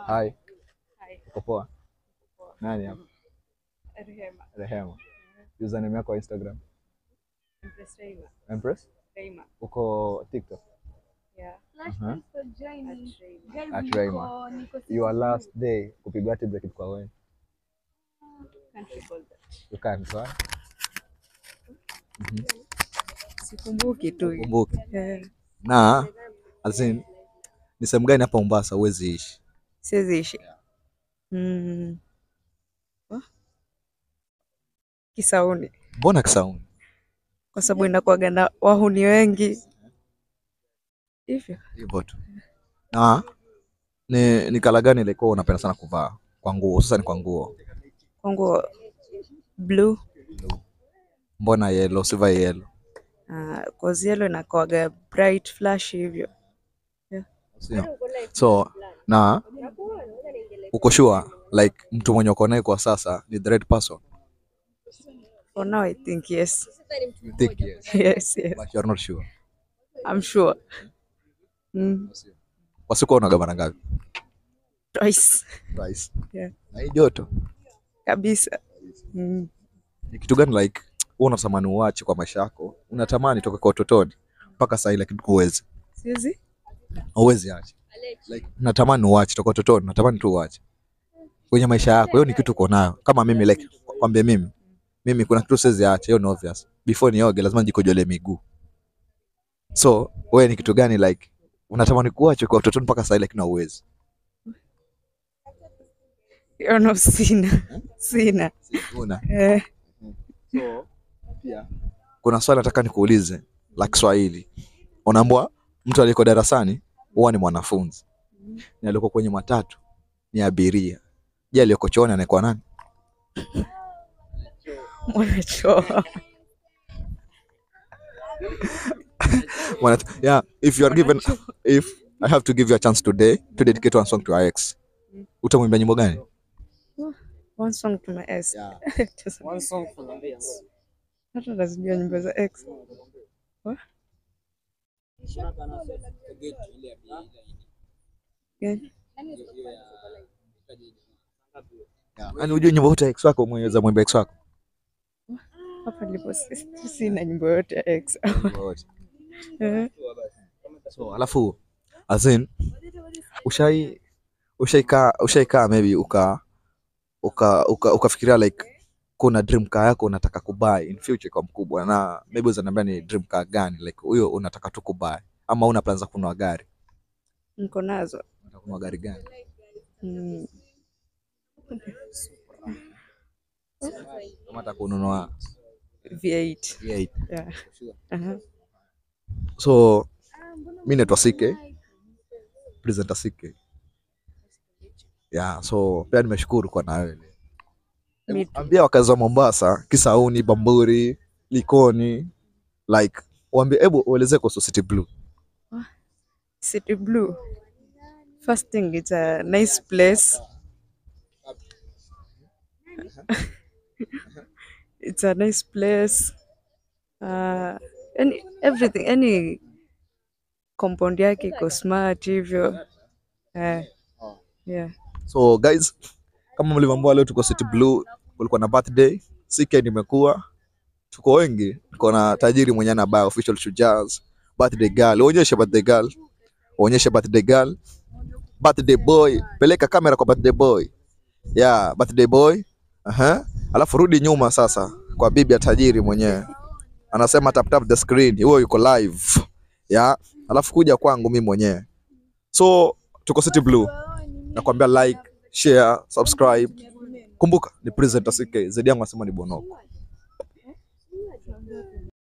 Hi. Hi. Uko poa? Nani hapa? Rehema. Rehema. Username yako Instagram? Empress Rehema. Empress? Rehema. Uko TikTok? Yeah. Uh-huh. At At Rehema. Your last day kupigwa hati break kwa wewe. Can't recall that. You can't, right? Sikumbuki tu. Kumbuki. Yeah. Na as in ni sehemu gani hapa Mombasa huwezi ishi? Siwezi ishi. Kisauni. Mbona Kisauni? Kwa sababu inakuwaga na wahuni wengi. Hivyo. Hivyo tu. Na ni kala gani ilikuwa unapenda sana kuvaa kwa nguo? Sasa ni kwa nguo. Kwa nguo blue. Mbona yellow? Siva yellow. Cause yellow inakuwaga bright flash hivyo. Yeah. So na uko sure like mtu mwenye uko naye kwa sasa ni the right person? For now I think yes. You think yes. Yes, yes. But you are not sure. I'm sure. Kwa siku unaoga mara ngapi? Twice. Twice. Yeah. Na hii joto kabisa. Ni kitu gani like wewe unatamani uache kwa maisha yako? Unatamani toka kwa utotoni mpaka sasa, lakini huwezi. Siwezi? Huwezi acha. Like natamani uache toka utotoni, natamani tu uache. Kwenye maisha yako, hiyo ni kitu uko nayo. Kama mimi like kwambie mimi kuna kitu siwezi acha, hiyo ni obvious. Before nioge lazima nijikojole miguu. So, wewe ni kitu gani like unatamani kuacha kwa utotoni mpaka sasa lakini huwezi? Hiyo no, sina. Sina. Una. So, pia kuna swali nataka nikuulize la Kiswahili. Unaambiwa mtu aliyeko darasani huwa ni mwanafunzi. Na aliyeko kwenye matatu ni abiria. Je, aliyeko chooni anakuwa nani? Mwanachoo. Yeah, if you are given, if I have to give you a chance today to dedicate one song to your ex, utamwimbia nyimbo gani? One song to my ex. Yeah. One song for my ex. Hata nazijua nyimbo za ex. What? Gani? Yaani unajua nyimbo yote ya ex wako mwenyewe mwimba ex wako? Hapa nilipo sina nyimbo yote ya ex. So alafu as in ushaikaa maybe ukafikiria like kuna dream car yako unataka kubuy in future kwa mkubwa, na maybe unaniambia ni dream car gani like huyo unataka tu kubuy, ama una plan za kununua gari? Niko nazo. Unataka kununua gari gani? Unataka kununua V8. V8. Yeah. Uh-huh. So mimi naitwa CK, presenter CK. Yeah, so pia nimeshukuru kwa na wewe. Ambia wakazi wa Mombasa, Kisauni, Bamburi, Likoni, like waambie, hebu ueleze kuhusu City Blue. City Blue. First thing, it's a nice place. It's a nice place. Any everything, any compound yake iko smart hivyo. Yeah. So guys, kama mlivyoambiwa leo tuko City Blue, kulikuwa na birthday, CK nimekuwa, tuko wengi, tuko na tajiri mwenye ana buy official Shujaz, birthday girl, onyesha birthday girl, onyesha birthday girl, birthday boy, peleka kamera kwa birthday boy. Yeah, birthday boy. Aha. Alafu rudi nyuma sasa kwa bibi ya tajiri mwenyewe. Anasema tap tap the screen, huyo yuko live. Yeah, alafu kuja kwangu mimi mwenyewe. So tuko City Blue. Nakwambia like, share, subscribe. Kumbuka ni presenter CK. Zaidi yangu nasema ni Bonoko.